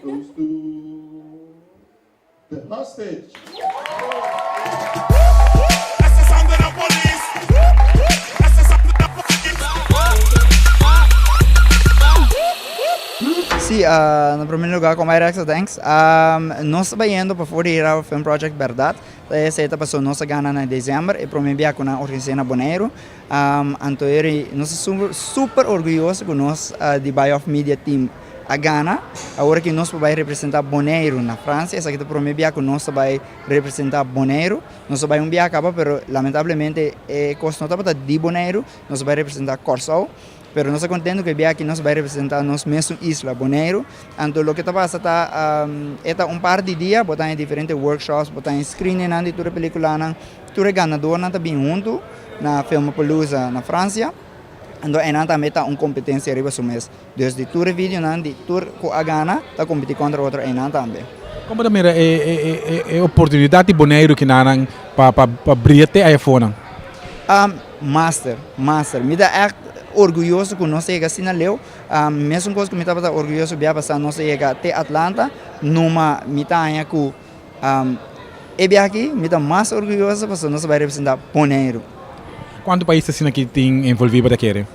goes to The Hostage. Sí, na primer lugar, como Rexa, thanks. Nos ta bayendo pa for di Rabo Film Project berdad. Esey ta paso nos a gana na december e prome bia cu nan organisa na Boneiru. Anto eri nos ta super, super orguyoso cu nos di Bay Off Media Team a gana. Awor aki nos por bay representa Boneiru na Francia. Esaki ta prome bia cu nos ta bay representa Boneiru. Nos a bay un bia caba pero lamentablemente e cos no tabata di Boneiru. Nos a bay representa Corsou. Pero nos ta contento cu e bia aki nos a bay representa nos mesun isla, Boneiru. Anto loke ta pasa ta e ta un par di dia, bo ta haña diferente workshops, bo ta haña screeningnan di tur e peliculanan. Tur e ganadornan ta bin huntu na Filmapalooza na Francia. Anto einan tambe ta un competencia riba su mes. Dus di tur e videonan di tur cu a gana ta competi contra otro einan tambe. Con bo ta mira e oportunidad di Boneiru kinanan pa bria te ayafonan? Master, master. Mi ta echt orguyoso cu nos a yega asina leu. Mesun cos cu mi tabata orguyoso bia pasa nos a yega te Atlanta, numa mi ta haña cu e bia aki mi ta mas orguyoso pasobra nos a bai representa Boneiru. Cuanto pais asina ki tin envolvi bo ta kere?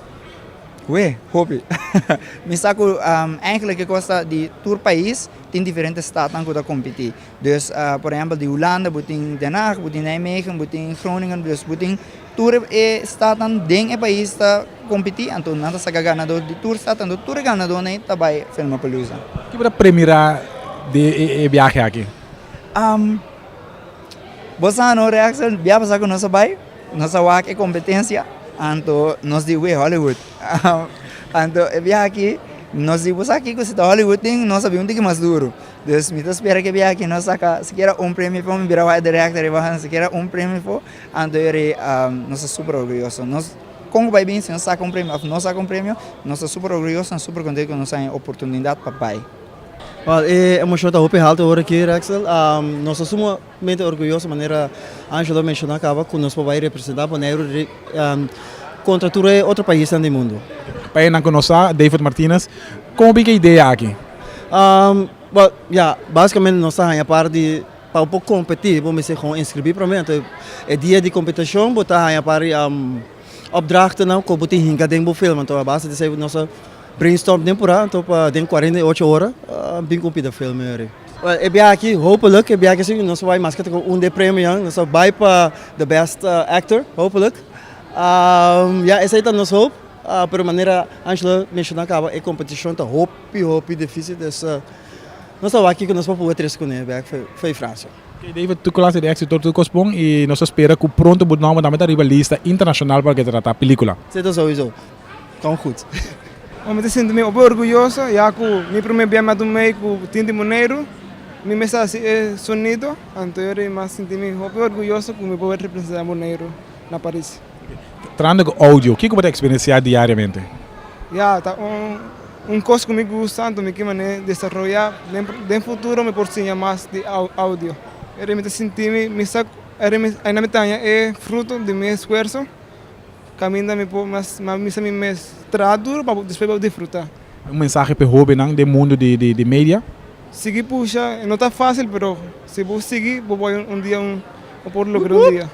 Wee, hopi. Mi sa ku eigenlijk e kos ta di tur pais tin diferente stadnan ku ta kompetí. Dus por ehèmpel di Hulanda bo tin Den Haag, bo tin Nijmegen, bo tin Groningen, dus bo tin tur e stadnan den e pais ta kompetí, anto nan ta saka ganadó di tur stad, anto tur e ganadónan ei ta bai Filmapalooza. Ki bo ta premirá di e biahe aki? Bo sa no Rexel, bia pasá ku nos a bai, nos a wak e kompetensia, anto nos di wee Hollywood. Anto e biaha aki nos di bo sa kiko si ta Hollywood tin, nos a bin un tiki mas duru. Dus mi ta spera ku e biaha aki nos saka sikiera un premio afó, mi bira wak e director riba sikiera un premio afó, anto yori nos ta super orguyoso. Nos kon ku bai bin si nos saka un premio òf no saka un premio, nos ta super orguyoso, nos super kontentu ku nos a haña oportunidat pa bai. Wel, e emocion ta hopi halto ora aki, Rexel. Nos ta sumamente orguyoso, manera Angelo a menciona caba, cu nos por bay representa Boneiru contra tur e otro paisnan di mundo. Pa esnan cu no sa, David Martinez, como bin cu e idea aki? Wel, ya, basicamente nos ta haña par di, pa bo por competi, bo mester gewoon inscribi prome. Anto e dia di competicion bo ta haña par di opdrachtennan cu bo tin hinca den bo film. Anto a base di esey nos a Brainstorm den pura anto pa den 48 ora bin cu un pida film eri. Well, e biaha aki hopelijk e biaha aki si nos bai maske ta cu un de premionan nos a bai pa the best actor hopelijk. Ya esey ta nos hoop pero manera Angelo menciona caba e competicion ta hopi hopi dificil dus nos ta wak kico nos por pueda trece cune bek for Francia. Ok David, tur clase di exito, tur cos bon y nos ta spera cu pronto bo nomber tambe ta riba lista internacional pa loke ta trata pelicula. Esey ta souiso. Kon goed. Mi ta sinti mi hopi orguyoso ya ku mi prome bia mi a tuma mei ku team di Boneiru. Mi mes a hasi e sonido, anto yo mi a sinti mi hopi orguyoso ku mi por representa Boneiru na Paris. Trahando ku audio, kiko bo ta eksperensiá diariamente? Ya, ta un kos ku mi gusta, anto mi ke manera desaroyá den futuro mi por siña mas di audio. Eri mi ta sinti mi, mi sa, eri mi ta haña e fruto di mi esfuerso. Caminda mi por mas ma misa mi mes traha duro pa despues pa disfruta. Un mensahe pa e hobennan den mundo di media? Sigui pusha, e no ta facil pero si bo sigui bo por un dia bo por logra un dia.